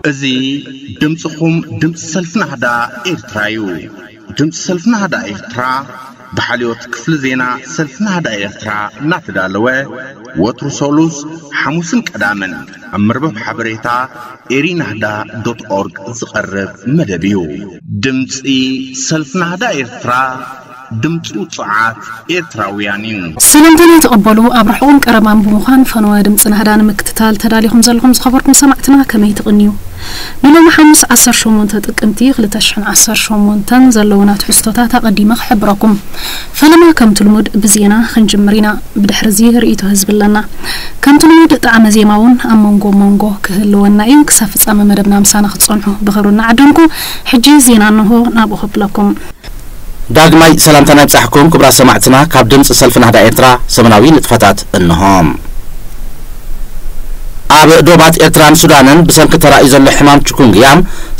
እዚ ድምፅኹም ድምፂ ሰልፊ ናህዳ ኤርትራ እዩ። ድምፂ ሰልፊ ናህዳ ኤርትራ ብሓልዮት ክፍሊ ዜና ሰልፊ ናህዳ ኤርትራ እናተዳለወ ወትሩ ሰሉስ፣ ሓሙስን ቀዳምን ኣብ መርበብ ሓበሬታ ኤሪናህዳ ዶት ኦርግ ዝቐርብ መደብ እዩ። ድምፂ ሰልፊ ናህዳ ኤርትራ፣ ድምፂ ውፁዓት ኤርትራውያን እዩ። ሰላምታና ተቐበሉ። ኣብ ርሑቕን ቀረባን ብምዃን ፈነወ ድምፂ ናህዳ ንምክትታል ተዳሊኹም ዘለኹም ዝኸበርኩም ሰማዕትና ከመይ ትቕንዩ? ንሎሚ ሓሙስ ዓሰርተ ሸሞንተ ጥቅምቲ ክልተ ሽሕን ዓሰርተ ሸሞንተን ዘለዉና ትሕዝቶታት ኣቐዲመ ክሕብረኩም። ፈለማ ከምቲ ልሙድ ብዜና ክንጅምር ኢና። ብድሕሪ እዚ ርእይቶ ህዝቢ ኣለና። ከምቲ ልሙድ ጣዕመ ዜማ እውን ኣብ መንጎ መንጎ ክህልወና እዩ። ክሳብ ፍጻመ መደብና ምሳና ክትጸንሑ ብኽብሪ እናዓደምኩ፣ ሕጂ ዜና እንሆ ናብኡ ከብለኩም። ዳግማይ ሰላምታና ይብጻሕኩም ክቡራት ሰማዕትና ካብ ድምጺ ሰልፊ ናህዳ ኤርትራ ሰሙናዊ ንጥፈታት እንሆ። ኣብ ዶባት ኤርትራን ሱዳንን ብሰንኪ ተራእዩ ዘሎ ሕማም ቺኩንጉያ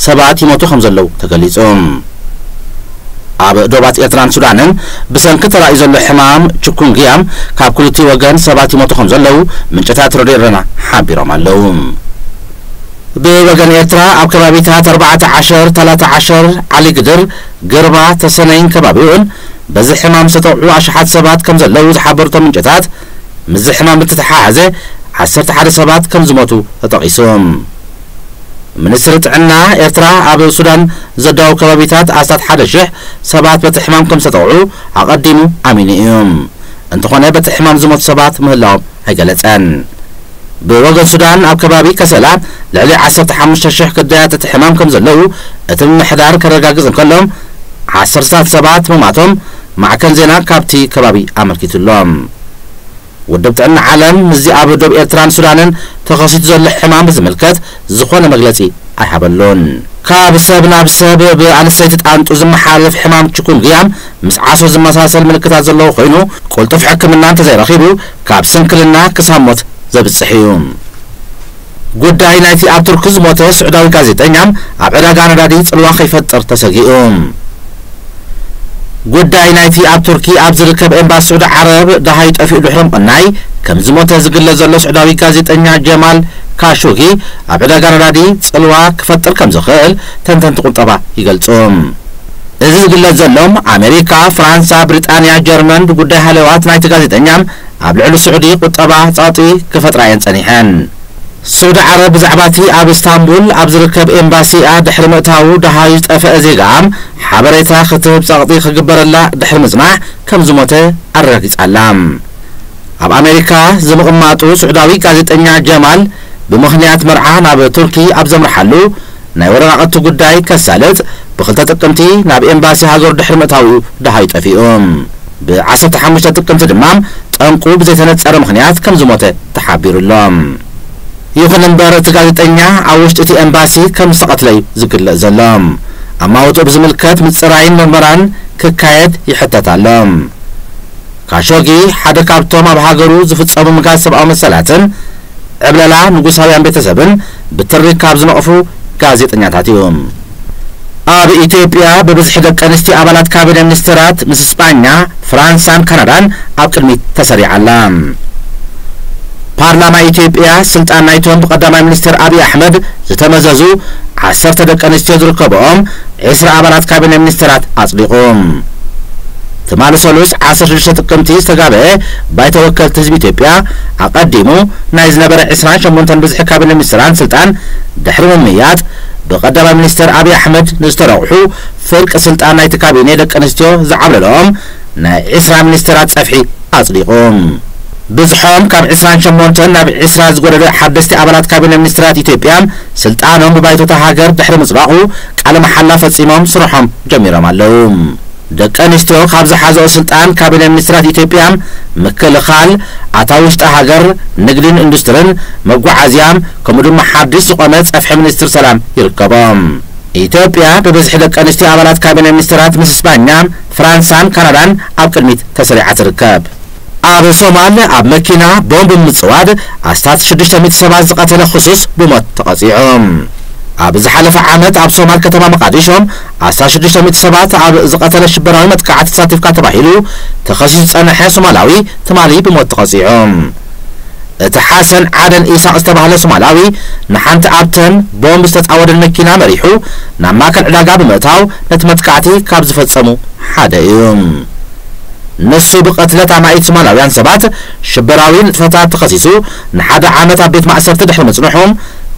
ሰባት ይሞቱ ከም ዘለዉ ተገሊጹ። ኣብ ዶባት ኤርትራን ሱዳንን ብሰንኪ ተራእዩ ዘሎ ሕማም ቺኩንጉያ ካብ ክልቲኡ ወገን ሰባት ይሞቱ ከም ዘለዉ ምንጭታት ረድዮ ኤረና ሓቢሮም ኣለዉ። ብወገን ኤርትራ ኣብ ከባቢታት ኣርባዕተ ዓሸር፣ ታላታ ዓሸር፣ ዓሊ ግድር፣ ገርባ፣ ተሰነይን ከባቢኡን በዚ ሕማም ዝተጠቕዑ ኣሽሓት ሰባት ከም ዘለዉ ዝሓበሩ እቶም ምንጭታት፣ ምስዚ ሕማም ብተተሓሓዘ ዓሰርተ ሓደ ሰባት ከም ዝሞቱ ተጠቒሱ። ሚኒስትሪ ጥዕና ኤርትራ ኣብ ሱዳን ዘዳው ከባቢታት ኣስታት ሓደ ሽሕ ሰባት በቲ ሕማም ከም ዝተጠቕዑ ኣቐዲሙ ኣሚኑ እዩ። እንተኾነ በቲ ሕማም ዝሞቱ ሰባት ምህላዎም ኣይገለጸን። ብወገን ሱዳን ኣብ ከባቢ ከሰላ ልዕሊ ዓሰርተ ሓሙሽተ ሽሕ ግዳያት እቲ ሕማም ከም ዘለዉ እቲ ምምሕዳር ከረጋግጽ እንከሎ፣ ዓሰርታት ሰባት ምማቶም ማዕከን ዜና ካብቲ ከባቢ ኣመልኪቱ ኣሎ። ውድብ ጥዕና ዓለም ምስዚ ኣብ ዶብ ኤርትራን ሱዳንን ተኸሲቱ ዘሎ ሕማም ብዝምልከት ዝኾነ መግለጺ ኣይሃበሉን። ካብ ሰብ ናብ ሰብ ብኣንስተይቲ ጣንጡ ዝመሓላለፍ ሕማም ቺኩንጉያ ምስ ዓሶ ዝመሳሰል ምልክታት ዘለዎ ኮይኑ፣ ቅልጡፍ ሕክምና እንተዘይረኺቡ ካብ ስንክልና ክሳብ ሞት ዘብጽሕ እዩ። ጉዳይ ናይቲ ኣብ ቱርኪ ዝሞተ ስዑዳዊ ጋዜጠኛ ኣብ ዕዳጋ ነዳዲ ጽልዋ ከይፈጥር ተሰጊኡ። ጉዳይ ናይቲ ኣብ ቱርኪ ኣብ ዝርከብ ኤምባሲ ስዑዲ ዓረብ ደሃዩ ጠፊኡ ድሕሪ ምቕናይ፣ ከም ዝሞተ ዝግለጽ ዘሎ ስዑዳዊ ጋዜጠኛ ጀማል ካሾጊ ኣብ ዕዳጋ ነዳዲ ጽልዋ ክፈጥር ከም ዝኽእል ተንተንቲ ቁጠባ ይገልጹ። እዚ ዝግለጽ ዘሎ፣ ኣሜሪካ፣ ፍራንሳ፣ ብሪጣንያ፣ ጀርመን ብጉዳይ ሃለዋት ናይቲ ጋዜጠኛ ኣብ ልዕሊ ስዑዲ ቁጠባ ጸቕጢ ክፈጥራ እየን ጸኒሐን። ስዑዲ ዓረብ ብዛዕባ እቲ ኣብ እስታንቡል ኣብ ዝርከብ ኤምባሲኣ ድሕሪ ምእታዉ ደሃዩ ዝጠፍአ ዜጋኣ ሓበሬታ ክትህብ ጸቕጢ ክግበረላ ድሕሪ ምጽናሕ ከም ዝሞተ ኣረጋጊጻ ኣላ። ኣብ ኣሜሪካ ዝምቕማጡ ስዑዳዊ ጋዜጠኛ ጀማል ብምኽንያት መርዓ ናብ ቱርኪ ኣብ ዘምርሓሉ ናይ ወረቓቕቲ ጉዳይ ከሳልጥ ብኽልተ ጥቅምቲ ናብ ኤምባሲ ሃገሩ ድሕሪ ምእታዉ እዩ ደሃዩ ጠፊኡ። ብዓሰርተ ሓሙሽተ ጥቅምቲ ድማ ጠንቁ ብዘይተነጸረ ምኽንያት ከም ዝሞተ ተሓቢሩ ኣሎ። ይኹን እምበር እቲ ጋዜጠኛ ኣብ ውሽጢ እቲ ኤምባሲ ከም ዝተቐትለ እዩ ዝግለጽ ዘሎ። ኣማውትኡ ብዝምልከት ምጽራይን ምርመራን ክካየድ ይሕተት ኣሎ። ካሾጊ ሓደ ካብቶም ኣብ ሃገሩ ዝፍጸሙ ምጋት ሰብኣዊ መሰላትን ዕብለላ ንጉሳውያን ቤተሰብን ብትሪ ካብ ዝነቕፉ ጋዜጠኛታት እዩ። ኣብ ኢትዮጵያ ብብዝሒ ደቂ ኣንስትዮ ኣባላት ካቢነ ሚኒስትራት ምስ እስጳኛ፣ ፍራንሳን ካናዳን ኣብ ቅድሚት ተሰሪዓ ኣላ። ፓርላማ ኢትዮጵያ ስልጣን ናይቶም ብቀዳማይ ሚኒስትር ኣብይ ኣሕመድ ዝተመዘዙ ዓሰርተ ደቂ ኣንስትዮ ዝርከብኦም ዒስራ ኣባላት ካቢነ ሚኒስትራት ኣጽዲቑ። ትማሊ ሰሉስ ዓሰርተ ሽዱሽተ ጥቅምቲ ዝተጋብአ ባይቶ ወከልቲ ህዝቢ ኢትዮጵያ ኣቐዲሙ ናይ ዝነበረ ዒስራን ሸሞንተን ብዝሒ ካቢነ ሚኒስትራን ስልጣን ድሕሪ ምምያጥ ብቀዳማይ ሚኒስትር ኣብይ ኣሕመድ ንዝተረቑሑ ፍርቂ ስልጣን ናይቲ ካቢኔ ደቂ ኣንስትዮ ዝዓብለለኦም ናይ ዒስራ ሚኒስትራት ጸፍሒ ኣጽዲቑ። ብዝሖም ካብ ዒስራን ሸሞንተን ናብ ዒስራ ዝጎደለ ሓደስቲ ኣባላት ካቢነ ሚኒስትራት ኢትዮጵያ ስልጣኖም ብባይቶታ ሃገር ድሕሪ ምጽዳቑ ቃለ መሓላ ፈጺሞም ስርሖም ጀሚሮም ኣለዉ። ደቂ ኣንስትዮ ካብ ዝሓዘኦ ስልጣን ካቢነ ሚኒስትራት ኢትዮጵያ ምክልኻል፣ ኣታ ውሽጢ ሃገር፣ ንግድን ኢንዱስትርን፣ መጓዓዝያ፣ ከምኡ ድማ ሓድሽ ዝኾነ ጸፍሒ ሚኒስትር ሰላም ይርከቦም። ኢትዮጵያ ብብዝሒ ደቂ ኣንስትዮ ኣባላት ካቢነ ሚኒስትራት ምስ እስጳኛ፣ ፍራንሳን ካናዳን ኣብ ቅድሚት ተሰሪዓ ትርከብ። ኣብ ሶማል ኣብ መኪና ቦምብ ብምጽዋድ ኣስታት ሽዱሽተ ሚእቲ ሰባት ዝቐተለ ክሱስ ብሞት ተቐጺዑ። ኣብ ዝሓለፈ ዓመት ኣብ ሶማል ከተማ መቃዲሾ ኣስታት ሽዱሽተ ሚእቲ ሰባት ኣብ ዝቐተለ ሽበራዊ መጥቃዕቲ ተሳቲፍካ ተባሂሉ ተኸሲሱ ዝጸንሐ ሶማላዊ ትማሊ ብሞት ተቐጺዑ። እቲ ሓሰን ዓደን ኢሳቕ ዝተባህለ ሶማላዊ፣ ንሓንቲ ኣብተን ቦምብ ዝተጻወደን መኪና መሪሑ ናብ ማእከል ዕዳጋ ብምእታው፣ ነቲ መጥቃዕቲ ካብ ዝፈጸሙ ሓደ እዩ። ንሱ ብቐትለት ኣማኢት ሶማላውያን ሰባት ሽበራዊ ንጥፈታት ተኸሲሱ፣ ንሓደ ዓመት ኣብ ቤት ማእሰርቲ ድሕሪ ምጽንሑ፣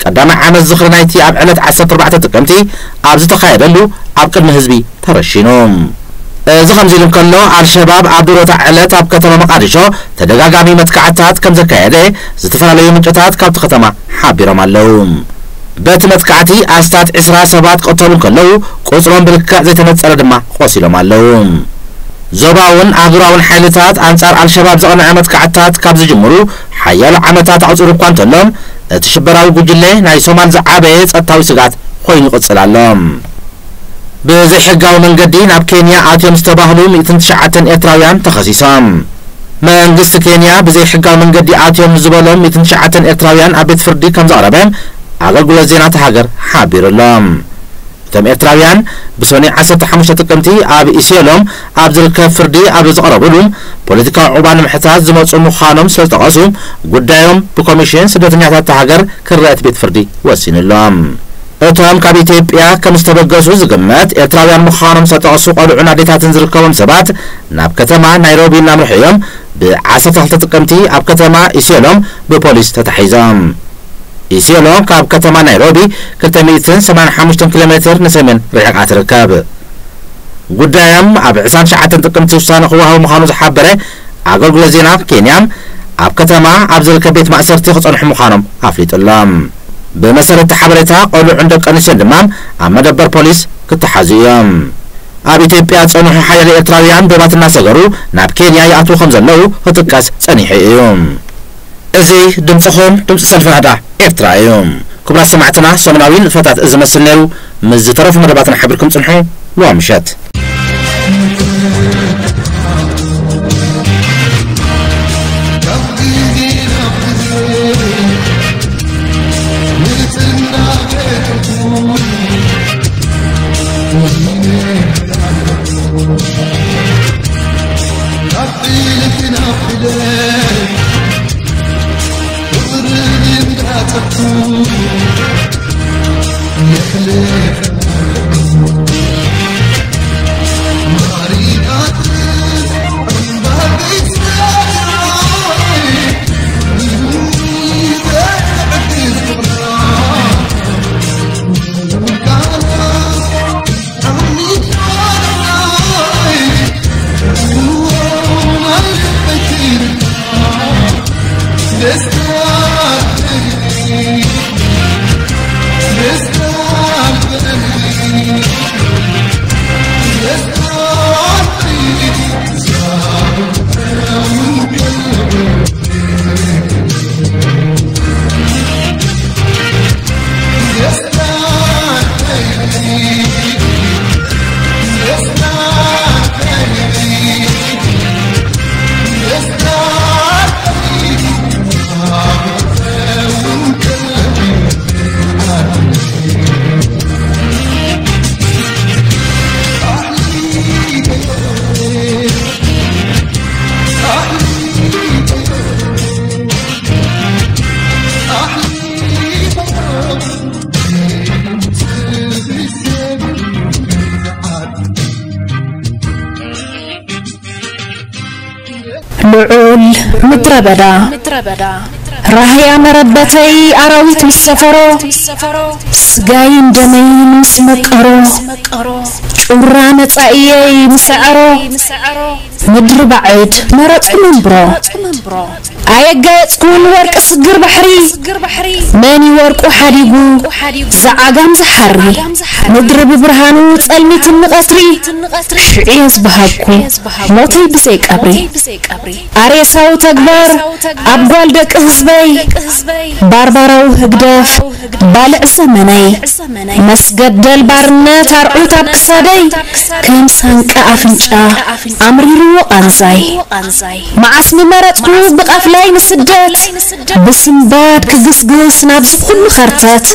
ቀዳማይ ዓመት ዝኽሪ ናይቲ ኣብ ዕለት ዓሰርተ ኣርባዕተ ጥቅምቲ ኣብ ዝተኻየደሉ ኣብ ቅድሚ ህዝቢ ተረሺኑ። እዚ ከምዚ ኢሉ እንከሎ፣ ኣልሸባብ ኣብ ድሮታ ዕለት ኣብ ከተማ መቃዲሾ ተደጋጋሚ መጥቃዕትታት ከም ዘካየደ ዝተፈላለዩ ምንጭታት ካብቲ ከተማ ሓቢሮም ኣለዉ። በቲ መጥቃዕቲ ኣስታት ዕስራ ሰባት ክቐተሉ እንከለዉ፣ ቁጽሮም ብልክዕ ዘይተነጸረ ድማ ቆሲሎም ኣለዉ። ዞባውን ኣህጉራውን ሓይልታት ኣንጻር ኣልሸባብ ዘቕንዐ መጥቃዕትታት ካብ ዝጅምሩ ሓያሎ ዓመታት ኣቑጺሩ እኳ እንተሎ፣ እቲ ሽበራዊ ጉጅለ ናይ ሶማል ዝዓበየ ጸጥታዊ ስግኣት ኮይኑ ይቕጽል ኣሎ። ብዘይሕጋዊ መንገዲ ናብ ኬንያ ኣትዮም ዝተባህሉ ሚእትን ትሽዓተን ኤርትራውያን ተኸሲሶም። መንግስቲ ኬንያ ብዘይሕጋዊ መንገዲ ኣትዮም ዝበሎም ሚእትን ትሽዓተን ኤርትራውያን ኣብ ቤት ፍርዲ ከም ዘቕረበ ኣገልግሎት ዜና እታ ሃገር ሓቢሩ ኣሎ። እቶም ኤርትራውያን ብሰኑይ ዓሰርተ ሓሙሽተ ጥቅምቲ ኣብ ኢሲዮሎም ኣብ ዝርከብ ፍርዲ ኣብ ዝቐረብሉ፣ ፖለቲካዊ ዕቑባ ንምሕታት ዝመጹ ምዃኖም ስለ ዝጠቐሱ፣ ጉዳዮም ብኮሚሽን ስደተኛታት እታ ሃገር ክረአ እቲ ቤት ፍርዲ ወሲኑ ኣሎ። እቶም ካብ ኢትዮጵያ ከም ዝተበገሱ ዝግመት ኤርትራውያን ምዃኖም ዝተጠቕሱ ቆልዑን ኣዴታትን ዝርከቦም ሰባት፣ ናብ ከተማ ናይሮቢ እናምርሑ እዮም ብ ዓሰርተ ክልተ ጥቅምቲ ኣብ ከተማ ኢሲዮሎም ብፖሊስ ተታሒዞም። ኢሲዮሎ ካብ ከተማ ናይሮቢ ክልተ ሚእትን ሰማንያን ሓሙሽተን ኪሎ ሜትር ንሰሜን ርሒቓ ትርከብ። ጉዳዮም ኣብ ዕስራን ትሽዓተን ጥቅምቲ ውሳነ ክወሃቦ ምዃኑ ዝሓበረ ኣገልግሎት ዜና ኬንያ፣ ኣብ ከተማ ኣብ ዝርከብ ቤት ማእሰርቲ ክጸንሑ ምዃኖም ኣፍሊጡ ኣሎ። ብመሰረት እቲ ሓበሬታ፣ ቆልዑን ደቂ ኣንስትዮን ድማ ኣብ መደበር ፖሊስ ክተሓዙ እዮም። ኣብ ኢትዮጵያ ዝጸንሑ ሓያለ ኤርትራውያን ዶባት እናሰገሩ ናብ ኬንያ ይኣትዉ ከም ዘለዉ ክጥቀስ ጸኒሑ እዩ። እዚ ድምጽኹም፣ ድምጺ ሰልፊ ናህዳ ኤርትራ እዩ። ክቡራት ሰማዕትና፣ ሰሙናዊ ንጥፈታት እዚ መስል ነይሩ። ምስ ዝተረፉ መደባትና ሓቢርኩም ጽንሑ። ሎሚ ምሸት ልዑል ምድረ በዳ። ራህያ መረበተይ ኣራዊት ምስ ሰፈሮ፣ ስጋይን ደመይን ምስ መቀሮ፣ ጩራ መጻኢየይ ምስ ኣዐሮ፣ ምድሪ ባዕድ መረጽኩ መንብሮ። ኣየጋየጽኩን ወርቂ ስግር ባሕሪ፣ መን እዩ ወርቁ ሓዲጉ ዝዓጋም ዝሓሪ? ምድሪ ብብርሃኑ ጸልሚትኒ ቀትሪ፣ ሽዑ እየ ዝበሃግኩ ሞተይ ብዘይ ቀብሪ። ኣሬሳዊ ተግባር ኣብ ጓል ደቂ ህዝበይ፣ ባርባራዊ ህግደፍ ባልዕ ዘመነይ። መስገደል ባርነት ኣርዑት ኣብ ክሳደይ፣ ከም ሳንቃ ኣፍንጫ ኣምሪርዎ ቃንዛይ። መዓስ ምመረጽኩ ብቐፍለ ኣይ ንስደት ብስንባድ ክግስግስ ናብዚ ኩሉ ኸርተት፣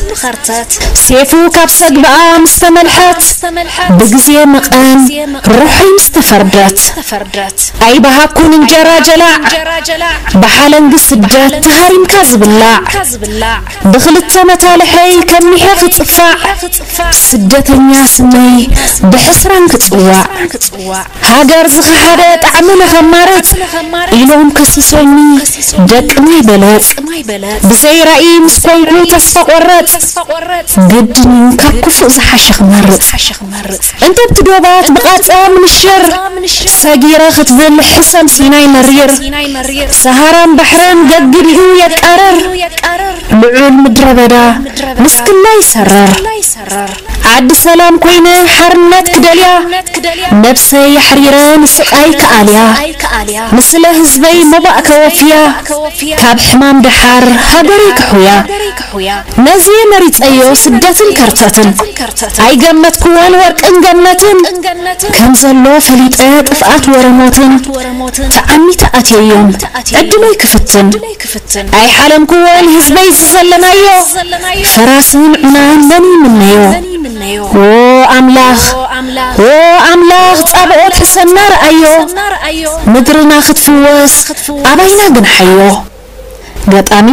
ሴፉ ካብ ሰግብኣ ምስ ተመልሐት፣ ብግዜ መቐን ሩሐይ ምስ ተፈርደት፣ ኣይበሃኩን እንጀራ ጀላዕ፣ ብሓለንጊ ስደት ተሃሪምካ ዝብላዕ፣ ብኽልተ መታልሐይ ከሚሐ ክጽፋዕ፣ ስደተኛ ስመይ ብሕስራን ክጽዋዕ። ሃገር ዝኸሓደ ጣዕሚ ንኸማርጽ ኢሎም ከሲሶኒ ደቂ ማይ በለጽ። ብዘይ ራኢ ምስ ኮንኩ ተስፋ ቆረጽ፣ ግድን እዩ ካብ ክፉእ ዝሓሸ ክመርጽ። እንተብቲ ዶባት ብቓጻ ምንሽር፣ ሰጊረ ክትብል ሕሰም ሲናይ መሪር፣ ሰሃራን ባሕርን ገግዲኡ የቃርር። ልዑል ምድረ በዳ ምስክላ ይሰርር። ዓዲ ሰላም ኮይነ ሓርነት ክደልያ፣ ነብሰይ ኣሕሪረ ንስቓይ ክኣልያ፣ ንስለ ህዝበይ መባእ ከወፍያ፣ ካብ ሕማም ደሓር ሃገረይ ክሕውያ። ነዚ መሪጸዮ ስደትን ከርተትን፣ ኣይገመትክዎን ወርቅን ገነትን፣ ከም ዘሎ ፈሊጠ ጥፍኣት ወረሞትን፣ ተዓሚተ ኣትየዮም ዕድለይ ክፍትን። ኣይሓለምክዎን ህዝበይ ዝዘለናዮ፣ ፈራስን ዑናን መን ይምነዮ? ዎ ኣምላኽ፣ ዎ ኣምላኽ ጻብኦት ሕሰና ረኣዮ፣ ምድርና ክትፍወስ ኣባይና ግንሓዮ። ገጣሚ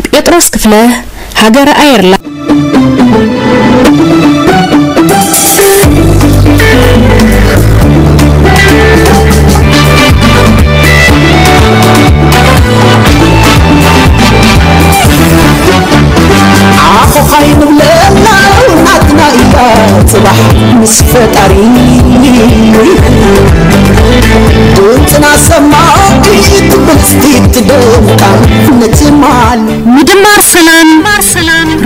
ጴጥሮስ ክፍለ፣ ሃገረ ኣየርላ። ዓኾኻይ ንብለና ናትና እያ ጽባሕ ምስ ፈጣሪ ድምፅና ሰማዒ ትብል እስቲ ትደምቃ ነቲ ማል ምድማር ሰላም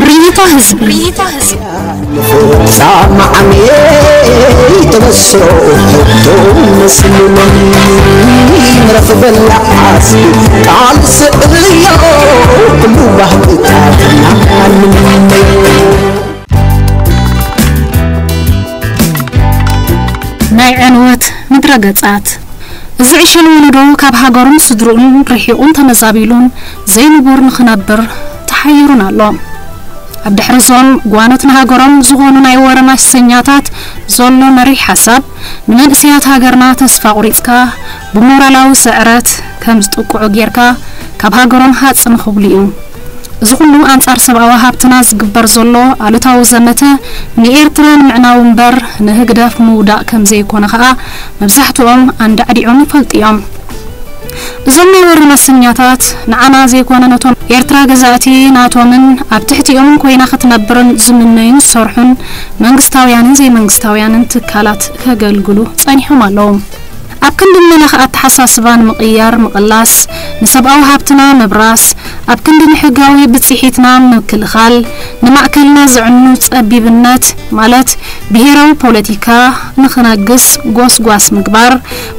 ርኢቶ ህዝቢ ፃማ ዓሜ ተበስሮ ሕቶ መስልሎም ንረኽበላ ዓስቢ ቃል ስዕብዮ ኩሉ ባህግታትና ናይ ዕንወት ምድረ ገጻት እዚ ዕሸል ወለዶ ካብ ሃገሩን ስድርኡን ርሒቑን ተመዛቢሉን ዘይንቡር ንኽነብር ተሓይሩን ኣሎ። ኣብ ድሕሪ እዞም ጓኖት ንሃገሮም ዝኾኑ ናይ ወረ ማሰኛታት ዘሎ መሪሕ ሓሳብ ንመንእሰያት ሃገርና ተስፋ ኣቑሪጽካ ብሞራላዊ ስዕረት ከም ዝጥቅዑ ጌርካ ካብ ሃገሮም ሃጽ ንኽብሉ እዩ። እዚ ኩሉ ኣንጻር ሰብኣዊ ሃብትና ዝግበር ዘሎ ኣሉታዊ ዘመተ ንኤርትራ ንምዕናው እምበር ንህግደፍ ምውዳቕ ከም ዘይኮነ ከኣ መብዛሕትኦም ኣንዳዕዲዖም ይፈልጡ እዮም። እዞም ናይ ወረ ማሰኛታት ንዓና ዘይኮነ ነቶም ኤርትራ ገዛእቲ ናቶምን ኣብ ትሕቲኦምን ኮይና ክትነብርን ዝምነዩን ዝሰርሑን መንግስታውያንን ዘይመንግስታውያንን ትካላት ከገልግሉ ጸኒሖም ኣለዉ። ኣብ ክንዲ መላኺ ኣተሓሳስባ ንምቕያር ምቕላስ፣ ንሰብኣዊ ሃብትና ምብራስ፣ ኣብ ክንዲ ንሕጋዊ ብጽሒትና ምክልኻል፣ ንማእከልና ዘዕኑ ጸቢብነት ማለት ብሄራዊ ፖለቲካ ንኽነግስ ጎስጓስ ምግባር፣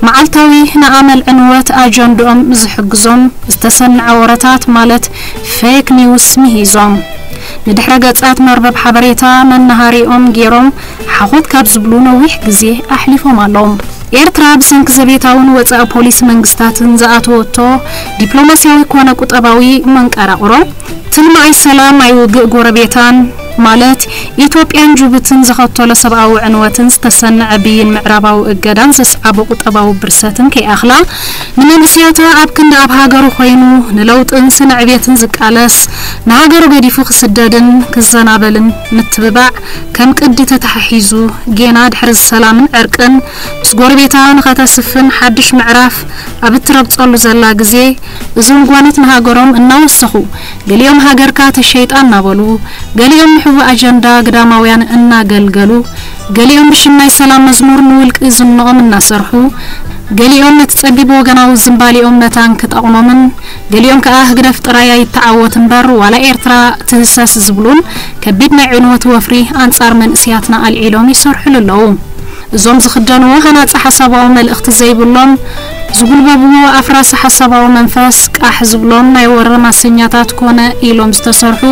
መዓልታዊ ንኣመል ዕንወት ኣጀንድኦም ዝሕግዞም ዝተሰንዐ ወረታት ማለት ፌክ ኒውስ ምሂዞም ንድሕረ ገጻት መርበብ ሓበሬታ መናሃሪኦም ጌሮም ሓኾት ካብ ዝብሉ ነዊሕ ግዜ ኣሕሊፎም ኣለዉ። ኤርትራ ብሰንኪ ዘቤታውን ወጻኢ ፖሊሲ መንግስታትን ዝኣተወቶ ዲፕሎማስያዊ ኮነ ቁጠባዊ መንቀራቕሮ፣ ትልማዓይ ሰላም ኣይውግእ ጎረቤታን ማለት ኢትዮጵያን ጅቡትን ዘኸተሎ ሰብኣዊ ዕንወትን ዝተሰነዐ ብይን ምዕራባዊ እገዳን ዘስዓቦ ቁጠባዊ ብርሰትን ከይኣኽላ፣ ንመንእሰያታ ኣብ ክንዲ ኣብ ሃገሩ ኮይኑ ንለውጥን ስነ ዕቤትን ዝቃለስ፣ ንሃገሩ ገዲፉ ክስደድን ክዘናበልን ምትብባዕ ከም ቅዲ ተተሓሒዙ፣ ጌና ድሕሪ ሰላምን ዕርቅን ምስ ጎረቤታ ንኸተስፍን ሓድሽ ምዕራፍ ኣብ እትረግጸሉ ዘላ ግዜ፣ እዞም ጓኖት ንሃገሮም እናወሰኹ፣ ገሊኦም ሃገርካ ተሸይጣ እናበሉ፣ ገሊኦም ንሕቡእ ኣጀንዳ ግዳማውያን እናገልገሉ፣ ገሊኦም ብሽም ናይ ሰላም መዝሙር ንውልቂ ዝንኦም እናሰርሑ፣ ገሊኦም ነቲ ጸቢብ ወገናዊ ዝንባሌኦም መታን ክጠቕሞምን፣ ገሊኦም ከኣ ህግደፍ ጥራይ ኣይተዓወት እምበር ዋላ ኤርትራ ትህሰስ ዝብሉን ከቢድ ናይ ዕንወት ወፍሪ ኣንጻር መንእስያትና ኣልዒሎም ይሰርሑሉ ኣለዉ። እዞም ዝኽደንዎ ሃናጺ ሓሳባዊ መልእኽቲ ዘይብሎም ዝጉልበብዎ ኣፍራሲ ሓሳባዊ መንፈስ ቃሕ ዝብሎም ናይ ወረ ማሰኛታት ኮነ ኢሎም ዝተሰርሑ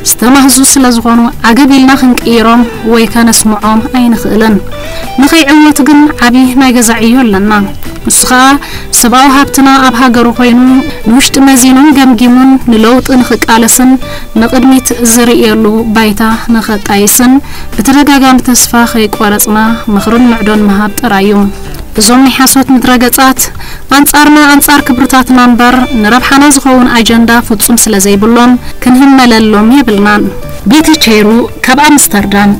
ዝተማህዙ ስለ ዝኾኑ ዓገብ ኢልና ክንቅይሮም ወይ ከነስምዖም ኣይንኽእልን። ንኸይዕወት ግን ዓቢ ናይ ገዛ ዕዮ ኣለና። ንሱ ኸኣ ሰብኣዊ ሃብትና ኣብ ሃገሩ ኮይኑ ንውሽጢ መዚኑን ገምጊሙን ንለውጢ ንኽቃለስን ንቕድሚት ዝርእየሉ ባይታ ንኸጣይስን ብተደጋጋሚ ተስፋ ከይቆረጽና ምኽርን ምዕዶን ምሃብ ጥራይ እዩ። እዞም ናይ ሓሶት ምድረ ገጻት ኣንጻርና ኣንጻር ክብርታትና እምበር ንረብሓና ዝኸውን ኣጀንዳ ፍጹም ስለ ዘይብሎም ክንህመለሎም የብልናን። ቤተ ቸይሩ ካብ ኣምስተርዳም።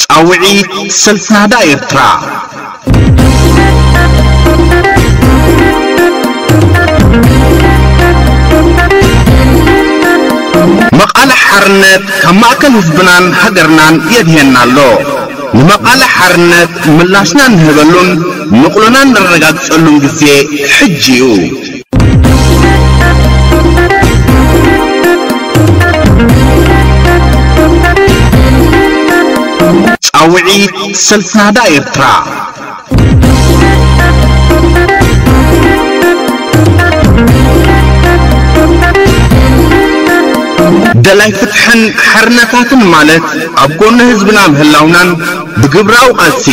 ጻውዒት ሰልፊ ናህዳ ኤርትራ። መቓልሕ ሓርነት ካብ ማእከል ህዝብናን ሃገርናን የድህየና ኣሎ። ንመቓልሕ ሓርነት ምላሽና ንህበሉን ንቕሎና ነረጋግጸሉን ግዜ ሕጂ እዩ። ጻውዒት ሰልፊ ናህዳ ኤርትራ። ደላይ ፍትሕን ሓርነታትን ማለት ኣብ ጎኒ ህዝብና ምህላውናን ብግብራዊ ቃልሲ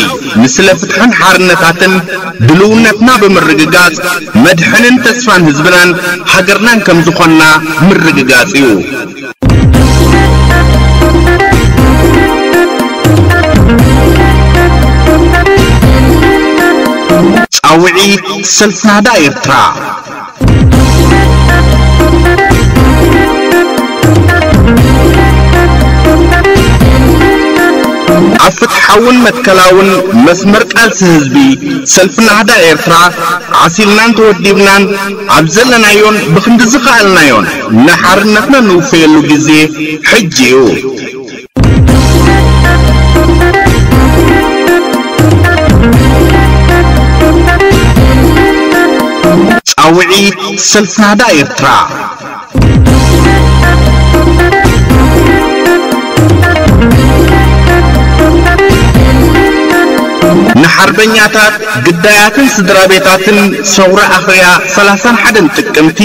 ንስለ ፍትሕን ሓርነታትን ድልውነትና ብምርግጋጽ መድሕንን ተስፋን ህዝብናን ሃገርናን ከም ዝኾንና ምርግጋጽ እዩ። ጻውዒት ሰልፊ ናህዳ ኤርትራ። ኣብ ፍትሓውን መትከላውን መስመር ቃልሲ ህዝቢ፣ ሰልፊ ናህዳ ኤርትራ ዓሲልናን ተወዲብናን ኣብ ዘለናዮን ብኽንዲ ዝኸኣልናዮን ንሓርነትና ንውፈየሉ ግዜ ሕጂ እዩ። ጻውዒት ሰልፊ ናህዳ ኤርትራ። ንሓርበኛታት፣ ግዳያትን ስድራ ቤታትን ሰውራ ኣኽርያ ሰላሳን ሓደን ጥቅምቲ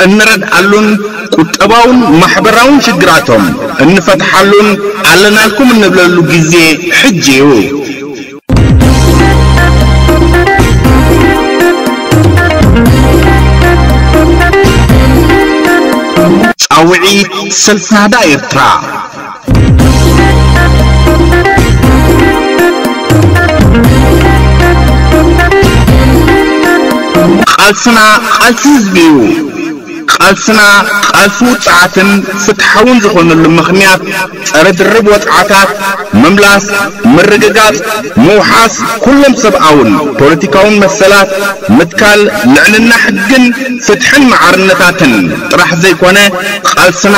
እንረድኣሉን ቁጠባውን ማሕበራውን ሽግራቶም እንፈትሓሉን ኣለናልኩም እንብለሉ ግዜ ሕጂ እዩ። ጻውዒት ሰልፊ ናህዳ ኤርትራ። ቃልስና ቃልሲ ህዝቢ እዩ። ቃልስና ቃልሲ ውጽዓትን ፍትሓውን ዝኾነሉ ምኽንያት ጸረ ድርብ ወጽዓታት፣ ምምላስ፣ ምርግጋጽ፣ ምውሓስ ኩሎም ሰብኣውን ፖለቲካውን መሰላት፣ ምትካል ልዕልና ሕግን ፍትሕን ማዕርነታትን ጥራሕ ዘይኮነ፣ ቃልስና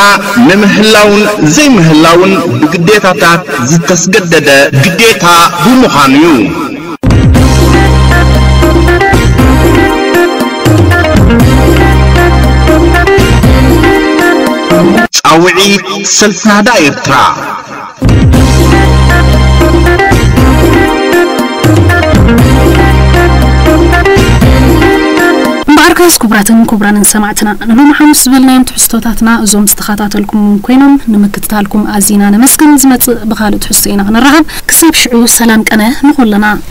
ንምህላውን ዘይምህላውን ብግዴታታት ዝተስገደደ ግዴታ ብምዃኑ እዩ። ጻውዒት ሰልፊ ናህዳ ኤርትራ። እምበኣርከስ ክቡራትን ክቡራንን ሰማዕትና፣ ንሎሚ ሓሙስ ዝበልናዮም ትሕዝቶታትና እዞም ዝተኸታተልኩም ኮይኖም፣ ንምክትታልኩም ኣዚና ነመስግን። ዝመጽእ ብኻልእ ትሕዝቶ ኢና ክንራኸብ። ክሳብ ሽዑ ሰላም ቀነ ንኹልና።